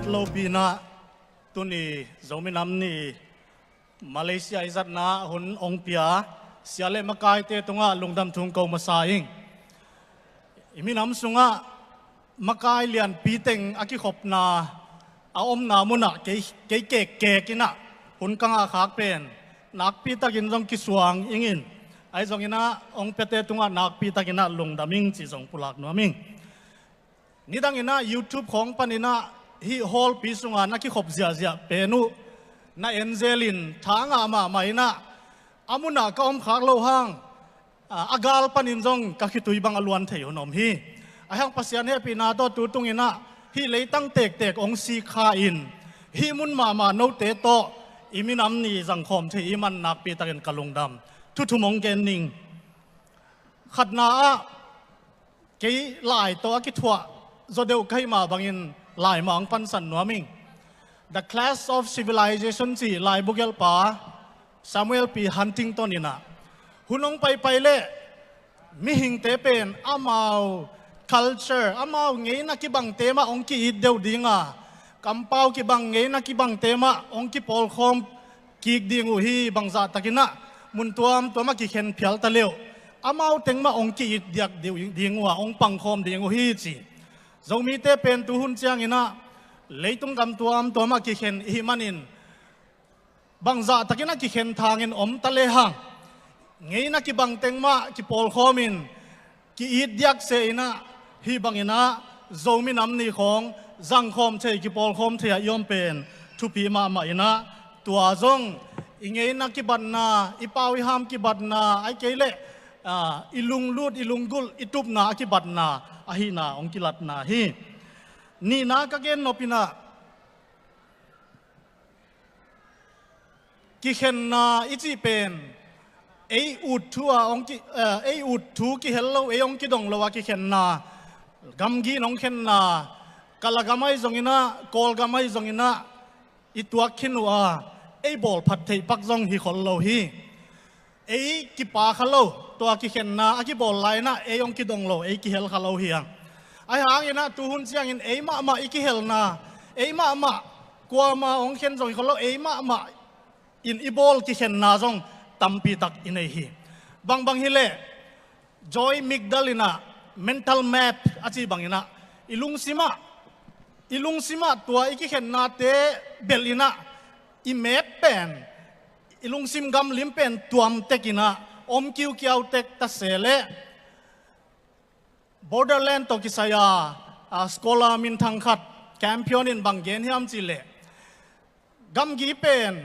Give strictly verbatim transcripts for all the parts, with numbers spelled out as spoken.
Lopina tuni Zomi Nam Ni Malaysia i zatna hun ong pia sia le makaite tungah lungdam thu ko masa ing. I minam sungah makai lianpi teng a kikhopna a omna munah kei, kei kekkek inah hun ka ngahkhak pen nakpi takin zong kisuang ingin, ahi zonginah ong piate tungah nakpi takinah lungdam ing cih zong pulak nuam ing. Nidang inah YouTube khawng paninah hih hallpi sungah na kikhop ziahziah pen uh na enzel in tha ngah mahmah inah a munah ka omkhak loh hang a, a gal panin zong ka khitui bang a luan thei hun om hi. Ahi hang Pasian hehpihna tawh tu tunginah hih leitang tektek ong sikha in hih mun mahmah note tawh i minam ni zangkhawm thei i man nakpi takin ka lungdam. Thu thum ong gen ning. Khatna ah kei lai tawh a kithuah zaw deuh ka hih mah bangin lai mah ong pansan nuam ing. The Clash of Civilization cih laibu gelhpa Samuel P. Huntington inah hun ong paipai leh mihingte pen amau culture, amau ngeina kibangte mah ong ki-it deuh dinga, kampau kibang ngeina kibangte mah ong kipawlkhawm kik ding uh hi. Bangzah takinah mun tuamtuamah kikhen phial ta leuh amau teng mah ong ki-it diak deuh ding uh a ong pangkhawm ding uh hi ci. Zomite pen tu hun cianginah leitung gam tuamtuamah kikhen i hih manin bangzah takinah kikhen thangin om ta lehang ngeina kibang teng mah kipawlkhawmin ki-it diak se inah hih banginah Zomi Nam Ni khawng zangkhawm thei, kipawlkhawm thei ah i om pen thupi mahmah inah tua zong i ngeina kibatna, i pau i ham kibatna, ahih kei leh a, i lunglut i lunggulh i tupna a kibatna ahihna ong kilatna hi. Nihna ka gen nop inah kikhenna i cih pen ei ut thu a ong ki, eh, ei ut thu kihel lo, ei ong kidong lo a kikhenna, gamgi in ong khenna, Kala gam ahi zonginah, Kawlgam ahi zonginah i tuak khin uh a, ei bawlphat theih pak zong hi khol lo hi. Ei kipa kha lo, tua kikhenna a kibawl lai inah ei ong kidong lo, ei kihel kha lo hi hang. Ahi hanginah tu hun ciangin ei mahmah i kihelna, ei mahmah kuama ong khen zong hi khol lo, ei mahmah in i bawl kikhenna zong tampi tak i nei hi. Bangbang hileh Joy McDowell inah mental map a cih banginah i lungsimah, i lungsimah tua i kikhennate belh inah i map pen i lungsim gamlim pen tuam tek inah om kiukiau tek ta se leh Borderland tawh kisai a, a, scholar minthang khat Campion in bang gen hiam cih leh gamgi pen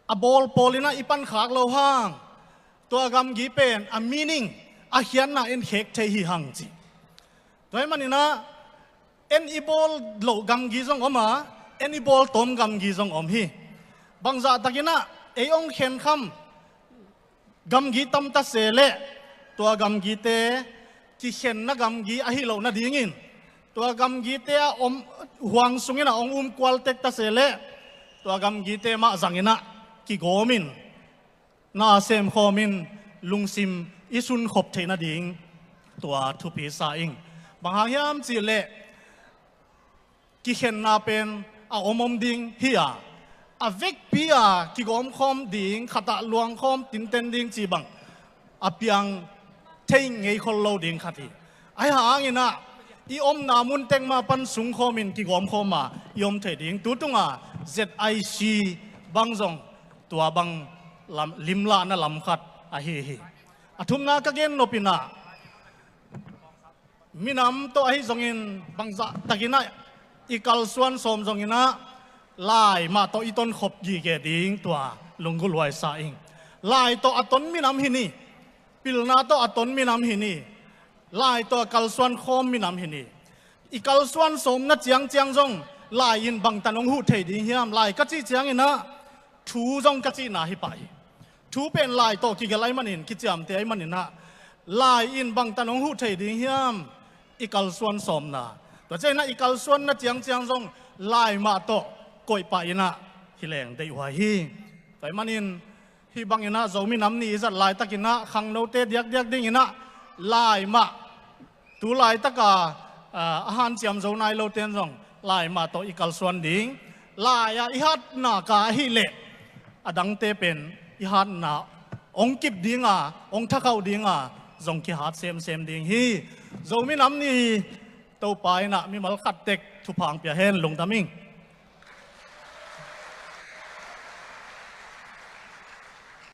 a bawl pawl inah i pankhak loh hang tua gamgi pen a meaning, a khiatna in khek thei hi hang ci. Tua ahih maninah en i bawl loh gamgi zong om a, en i bawl tawm gamgi zong om hi. Bangzah takinah ei ong khenkham gamgi tam ta se leh tua gamgite kikhenna gamgi ahi loh nadingin tua gamgite a om huang sungin a ong umkual tek ta se leh tua gamgite mah zanginah kigawmin na semkhawmin lungsim i sunkhop theih nading tua thupi sa ing. Bang hang hiam cih leh kikhenna pen a om om ding hi a, a vekpi a kigawmkhawm ding, khatah luangkhawm tinten ding cih bang a piang thei ngei khol lo ding khat hi. Ahi hanginah i omna mun tek mah pan sungkhawmin kigawmkhawm a i om thei ding. Tu tunga Z I C bang zong tua bang lam, limlahna lam khat ahi hi. A thumna ka gen nop inah minam tawh ahi zongin bangzah takinah i kalsuan sawm zonginah lai mah tawh i tonkhop gige ding tua lunggulh huai sa ing. Lai tawh a ton minam hi ni, pilna tawh a ton minam hi ni, lai tawh a kalsuan khawm minam hi ni. I kalsuan sawmna ciangciang zong lai in bangtan ong huh thei ding hiam? Lai ka cih cianginah thu zong ka cihna hi pah hi. Thu pen lai tawh kigelh ahi manin, kiciamteh ahi maninah lai in bangtan ong huh thei ding hiam? I kalsuan sawmna. Tua cianginah i kalsuanna ciangciang zong lai mah tawh koih pah inah hi leng deih huai hi. Tua ahih manin hih banginah Zomi Nam Ni i zat laitakinah khangnote diakdiak dinginah lai mah tu laitaka, a, a hanciam zo nai lote in zong Lai mah tawh i kalsuan ding. Lai-ah i hatna ka ahih leh a dangte pen i hatna hong kip dinga, hong thakhauh dinga zong kihat semsem ding hi. Zomi Nam Ni hi. Topa in ah mimal khat tek thupha hong pia hen. Lungdam ing.